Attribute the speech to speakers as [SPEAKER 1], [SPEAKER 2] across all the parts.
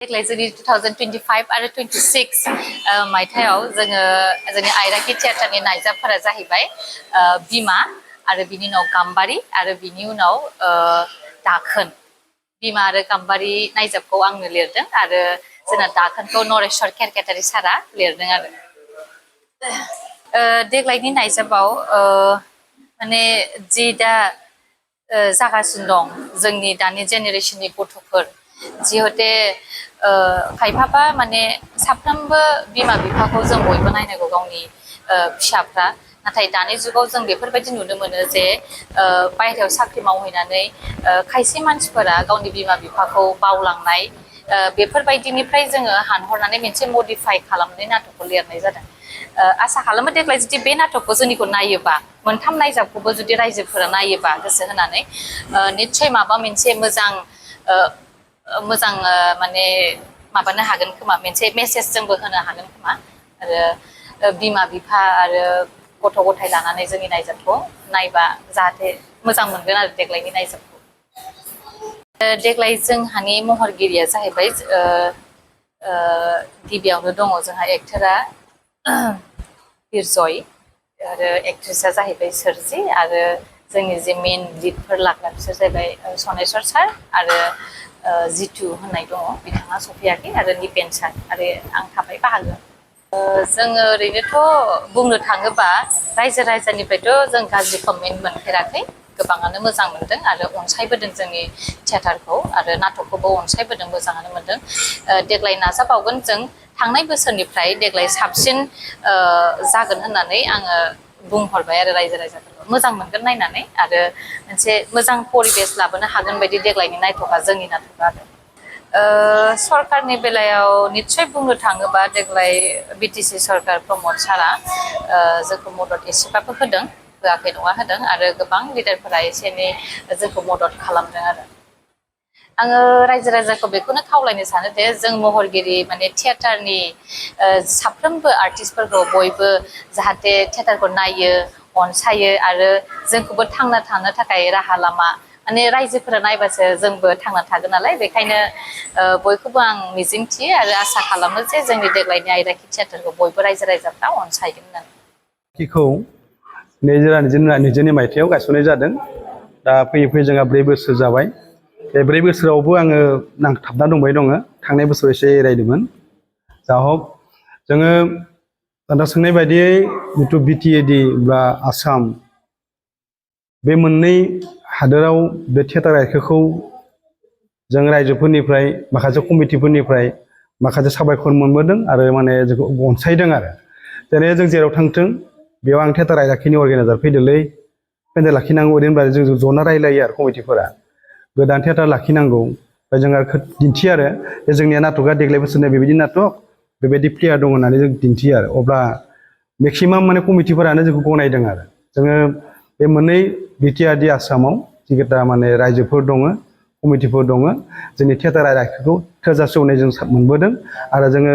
[SPEAKER 1] देग्लाय जोंनि 2025 आरो 26 मायथाइयाव जोंनि आइराखि थियेटारनि नायजाबफोरा जाहैबाय बिमा आरो बिनि उनाव गाम्बारि आरो बिनि उनाव दाखोन। बिमा आरो गाम्बारि नायजाबखौ आंनो लिरदों आरो जोंना दाखोनखौ नरेश्वर केरकेटारि सारा लिरदों आरो। देग्लायनि नायजाबाव माने जि दा जागासिनो दं जोंनि दानि जेनेरेशननि गथ'फोर जिहते खायफाबा माने साफ्रोमबो बिमा बिफाखौ जों बयबो नायनांगौ गावनि फिसाफ्रा नाथाय दानि जुगाव जों बेफोरबायदि नुनो मोनो जे बायहेरायाव साख्रि मावहैनानै खायसे मानसिफोरा गावनि बिमा बिफाखौ बावलांनाय बेफोरबायदिनिफ्राय जोङो हानहरनानै मोनसे मडिफाइ खालामनानै नाटकखौ लिरनाय जादों। आसा खालामो देग्लाय जुदि बे नाटकखौ जोंनिखौ नायोबा मोनथाम नायजाबखौबो जुदि रायजोफोरा नायोबा गोसो होनानै निस्सय माबा मोनसे मोजां माने माबानो हागोन खोमा मोनसे मेसेज जोंबो होनो हागोन खोमा आरो बिमा बिफा आरो गथ' गथाय लानानै जोंनि नायजाबखौ नायबा जाहाथे मोजां मोनगोन आरो देग्लायनि नायजाबखौ। देग्लाय जोंहानि महरगिरिया जाहैबाय गिबियावनो दङ जोंहा एक्टरा बिरजय आरो एक्ट्रेसा जाहैबाय सोरजि आरो जोंनि जे मेन लिडफोर लाग्रा बिसोर जाहैबाय सनेस्वर सार आरो जितु होननाय दङ बिथाङा सफैयाखै आरो निपेन सार आरो आं थाबाय बाहागो। जोङो ओरैनोथ' बुंनो थाङोबा रायजो राजानिफ्रायथ' जों गाज्रि कमेन्ट मोनफेराखै गोबाङानो मोजां मोनदों आरो अनसायबोदों जोंनि थियेटारखौ आरो नाटकखौबो अनसायबोदों मोजाङानो मोनदों। देग्लाय नाजाबावगोन जों थांनाय बोसोरनिफ्राय देग्लाय साबसिन जागोन होननानै आङो बुंहरबाय आरो रायजो राजाफोरखौ मोजां मोनगोन नायनानै आरो मोनसे मोजां परिबेस लाबोनो हागोन बायदि देग्लायनि नाटकआ जोंनि नाटकआ आरो। सरकारनि बेलायाव निस्सय बुंनो थाङोबा देग्लाय बिटिसि सरकार प्रमद सारा जोंखौ मदद एसेबाबो होदों होआखै नङा होदों आरो गोबां लिडारफोरा एसे एनै जोंखौ मदद खालामदों आरो। आङो रायजो राजाखौ बेखौनो खावलायनो सानो दे जों महरगिरि माने थियेटारनि साफ्रोमबो आर्टिस्टफोरखौ बयबो जाहाथे थियेटारखौ नायो अनसायो आरो जोंखौबो थांना थानो थाखाय राहा लामा माने रायजोफोरा नायबासो जोंबो थांना थागोन नालाय बेखायनो बयखौबो आं मिजिंथियो आरो आसा खालामो जे जोंनि देग्लायनि आइराखि थियेटारखौ बयबो रायजो राजाफ्रा अनसायगोन होननानै।
[SPEAKER 2] खौ 2022 मायथाइयाव गायसननाय जादों। दा फैयै फैयै जोंहा 4 बोसोर जाबाय। बे 4 बोसोरावबो आङो नांथाबना दंबाय दङ। थांनाय बोसोराव एसे एरायदोंमोन। जा हक जोङो दा सोंनाय बायदियै जिथु बिटिएडि बा आसाम बे मोननै हादोराव बे थियेटार आयखौ जों रायजोफोरनिफ्राय माखासे कमिटिफोरनिफ्राय माखासे साबायखर मोनबोदों आरो माने जोंखौ अनसायदों आरो। जेरै जों जेराव थांथों बेयाव आं थियेटार आयदाखिनि अर्गेनाइजार फैदोलै पेन्डेल लाखिनांगौ ओरैनो जों जना रायलायो आरो कमिटिफोरा गोदान थियेटार लाखिनांगौ ओमफ्राय जों आरो दिन्थियो आरो जोंनिया नाटकआ देग्लाय बोसोरनिया बेबायदि नाटक बेबायदि प्लेयार दं होननानै जों दिन्थियो आरो अब्ला मेक्सिमाम माने कमिटिफोरानो जोंखौ गनायदों आरो जोङो बे मोननै बिटिआरडि आसामाव जिखिथा माने रायजोफोर दङ कमिटिफोर दङ जोंनि थियेटार आयदाखौ थोजासे अननाय जों मोनबोदों आरो जोङो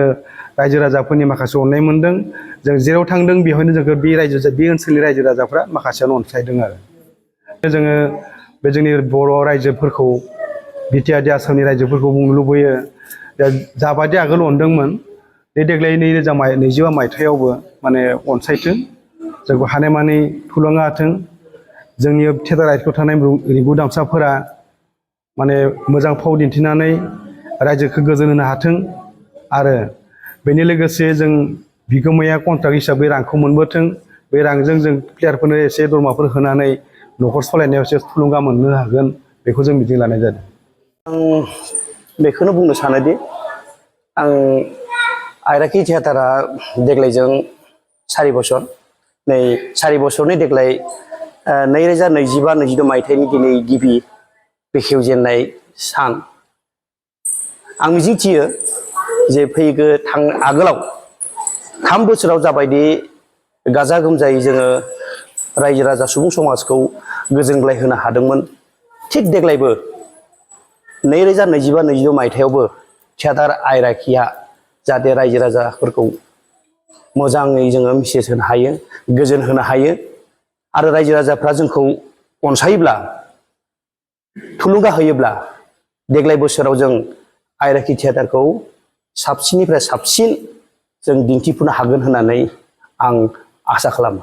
[SPEAKER 2] रायजो राजाफोरनि माखासे अननाय मोनदों। जों जेराव थांदों बेवहायनो जोंखौ बे ओनसोलनि रायजो राजाफ्रा माखासेयानो अनसायदों आरो जोङो बे जोंनि बर' रायजोफोरखौ बिटिआरडि आसामनि रायजोफोरखौ बुंनो लुबैयो जाबादि आगोल अनदोंमोन बे देग्लाय 2022 मायथाइयावबो माने अनसायथों जोंखौ हानायमानि थुलुंगा होथों। जोंनि थियेटार आयदायाव थानाय रिंगु दामसाफोरा माने मोजां फाव दिन्थिनानै रायजोखौ गोजोन होनो हाथों आरो बेनि लोगोसे जों बिगोमाया कन्ट्राक्ट हिसाबै रांखौ मोनबोथों बे रांजों जों प्लेयारफोरनो एसे दरमाफोर होनानै न'खर सालायनायाव एसे थुलुंगा मोननो हागोन बेखौ जों मिजिं लानाय जादों।
[SPEAKER 3] आं बेखौनो बुंनो सानोदि आं आइराखि थियेटारा देग्लायजों 4 बोसोर नै 4 बोसोरनि देग्लाय 2025-26 मायथाइनि दिनै गिबि बेखेवजेननाय सान आं मिजिंथियो जे फैगौ आगोलाव 3 बोसोराव जाबायदि गाजा गोमजायै जोङो रायजो राजा सुबुं समाजखौ गोजोनग्लाय होनो हादोंमोन थिग देग्लायबो 2025-26 मायथाइयावबो थियेटार आइराखिया जाहाथे रायजो राजाफोरखौ मोजाङै जोङो मेसेज होनो हायो गोजोन होनो हायो आरो रायजो राजाफ्रा जोंखौ अनसायोब्ला थुलुंगा होयोब्ला देग्लाय बोसोराव जों आयराखि थियाटारखौ साबसिननिफ्राय साबसिन जों दिन्थिफुंनो हागोन होननानै आं आसा खालामो।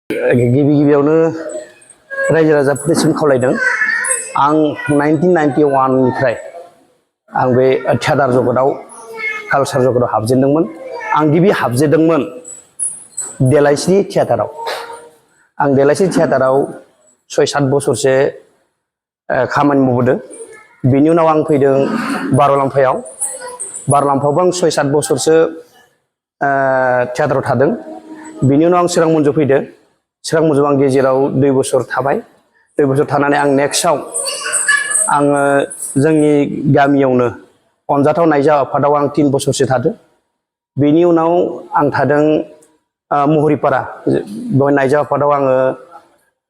[SPEAKER 3] गिबि गिबियावनो रायजो राजाफोरनिसिम खावलायदों। आं 1991 निफ्राय आं बे थियाटार जगतआव कालसार जगतआव हाबजेनदोंमोन। आं गिबि हाबजेनदोंमोन देलायस्रि थियाटाराव। आं देलायस्रि थियाटाराव 6-7 बोसोरसो खामानि मावबोदों। बेनि उनाव आं फैदों बार'लाम्फायाव। बार'लाम्फायावबो आं 6-7 बोसोरसो थियाटाराव थादों। बेनि उनाव आं चिरां मन्जुआव फैदों। चिरां मन्जुआव आं गेजेराव 2 बोसोर थाबाय। 2 बोसोर थानानै आं नेक्स्टआव आङो जोंनि गामियावनो अनजाथाव नायजाब आफादाव आं 3 बोसोरसो थादों। बेनि उनाव आं थादों महरिपारा बेवहाय नायजाब आफादाव आङो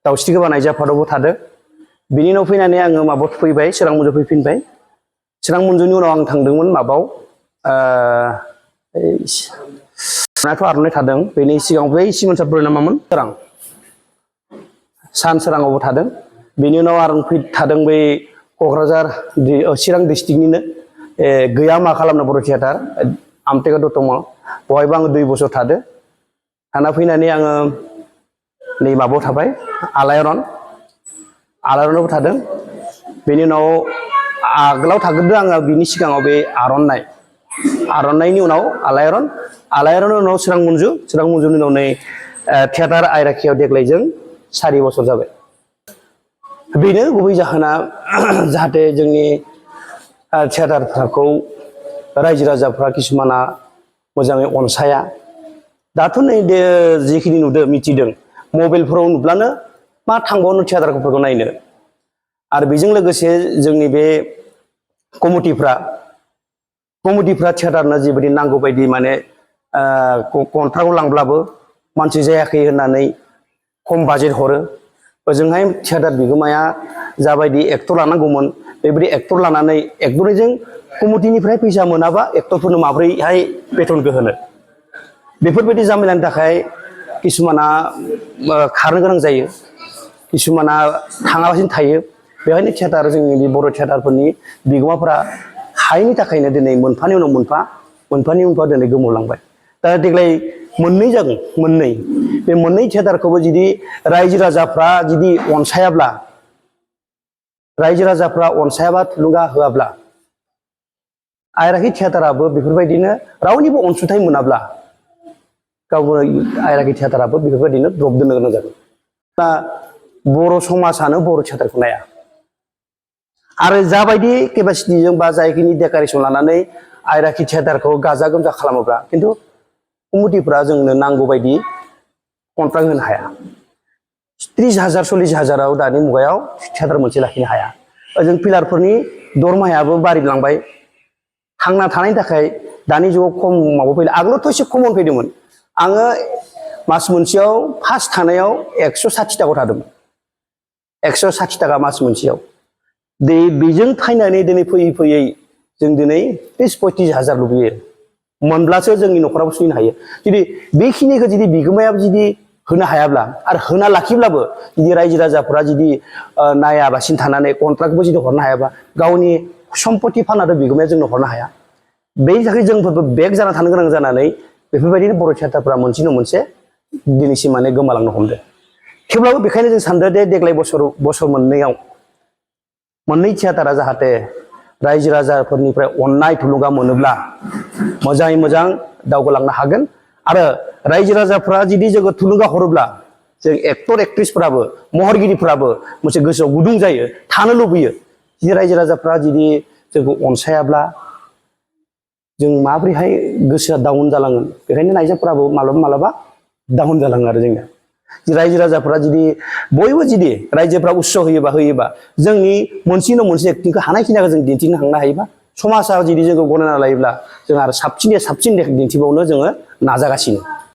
[SPEAKER 3] दाउस्रिगोबा नायजाब आफादावबो थादों। बेनि उनाव फैनानै आङो माबायाव फैबाय, चिरां मन्जुआव फैफिनबाय। चिरां मन्जुनि उनाव आं थांदोंमोन माबायाव नाथ' आर'नाइ थादों। बेनि सिगाङाव बै सिमोनसारफोर नामामोन सोरां सान सोराङावबो थादों। बेनि उनाव आं थादों बै क'क्राझार चिरां डिस्ट्रिक्टनिनो गैया मा खालामनो बर' थियाटार आमटेका दतमा, बेवहायबो आङो 2 बोसोर थादों। थाना फैनानै आङो नै माबायाव थाबाय आलायारनावबो थादों। बेनि उनाव आगोलाव थाग्रोदों आङो बिनि सिगाङाव बे आर'नाइनि उनाव आलायारननि उनाव चिरां मन्जुनि उनाव नै थियाटार आयराखियाव देग्लायजों 4 बोसोर जाबाय। बेनो गुबै जाहोना जाहाथे जोंनि थियाटारफोरखौ रायजो राजाफ्रा किसुमाना मोजाङै अनसाया। दाथ' नै जिखिनि नुदों मिथिदों मबाइलफोराव नुब्लानो मा थांबावनो थियाटारफोरखौ नायनो। आरो बेजों लोगोसे जोंनि बे कमिटिफ्रा थियाटारनो जिबायदि नांगौ बायदि माने कन्ट्राक्टआव लांब्लाबो मानसि जायाखै होननानै खम बाजेट हरो। ओजोंहाय थियाटार बिगोमाया जाबायदि एक्टर लानांगौमोन बेबायदि एक्टर लानानै एक्टरजों कमिटिनिफ्राय फैसा मोनाबा एक्टरफोरनो माब्रैहाय बेथनखौ होनो। बेफोरबायदि जामेलानि थाखाय किसुमाना खारनो गोनां जायो, किसुमाना थाङालासिनो थायो। बेवहायनो जोंनि बे बर' थियाटारफोरनि बिगोमाफोरा हायैनि थाखायनो दिनै मोनफानि उनाव मोनफा दिनै गोमालांबाय। दा देग्लाय 2 जागोन, 2 बे 2 थियाटारखौबो जुदि रायजो राजाफ्रा जुदि अनसायाबा थुलुंगा होआब्ला आयराखि थियाटाराबो बेफोरबायदिनो रावनिबो अनसुंथाइ मोनाब्ला गावबो आयराखि थियाटाराबो बेफोरबायदिनो द्रप दोननो गोनां जागोन। दा बर' समाजानो बर' थियाटारखौ नाया। आरो जाबायदि केपासिटिजों बा जायखिनि डेक'रेसन लानानै आयराखि थियाटारखौ गाजा गोमजा खालामोब्ला खिन्थु कमिटिफ्रा जोंनो नांगौ बायदि कन्ट्राक्ट होनो हाया। 30,000 40,000आव दानि मुगायाव थियाटार मोनसे लाखिनो हाया। ओजों पिलारफोरनि दरमाहायाबो बारिलांबाय। थांना थानायनि थाखाय दानि जुगाव खम माबा फैला। आगोलावथ' एसे खमन फैदोंमोन। आङो मास मोनसेयाव फार्स्ट थानायाव 160 थाखायाव थादोंमोन। 160 थाखा मास मोनसेयाव। बेजों फायनानै दिनै फैयै जों दिनै 30-35,000 लुबैयो। मोनब्लासो जोंनि न'खराबो सोलिनो हायो। जुदि बेखिनिखौ जुदि बिगोमाया जुदि होनो हायाब्ला आरो होना लाखिब्लाबो जुदि रायजो राजाफ्रा जुदि नायाबासिनो थानानै कन्ट्राक्टबो जुदि हरनो हायाबा गावनि सम्पति फाननानै बिगोमाया जोंनो हरनो हाया। बे थाखाय जोंफोरबो बेक जाना थानो गोनां जानानै बेफोरबायदिनो बर' थियाटारफ्रा मोनसे नङा मोनसे दिनैसिम माने गोमालांनो हमदों। थेवब्लाबो बेखायनो जों सानदों दे देग्लाय बोसोर 2आव 2 थियाटारा जाहाथे रायजो राजाफोरनिफ्राय अननाय थुलुंगा मोनोब्ला मोजाङै मोजां दावगालांनो हागोन। आरो रायजो राजाफ्रा जुदि जोङो थुलुंगा हरोब्ला जों एक्टर एक्ट्रिसफोराबो महरगिरिफोराबो मोनसे गोसोआव गुदुं जायो, थानो लुबैयो। जुदि रायजो राजाफ्रा जुदि जोंखौ अनसायाब्ला जों माबोरैहाय गोसोआ डाउन जालांगोन। बेखायनो नायजाबफोराबो मालाबा डाउन जालाङो आरो जोंनिया। रायजो राजाफ्रा जुदि बयबो जुदि रायजोफ्रा उत्स होयोबा जोंनि मोनसे न' मोनसे एक्टिंखौ हानायखिनिखौ जों दिन्थिनो हांनो हायोबा समाजा जुदि जोंखौ गनायना लायोब्ला जों आरो साबसिन दिन्थिबावनो जोङो नाजागासिनो।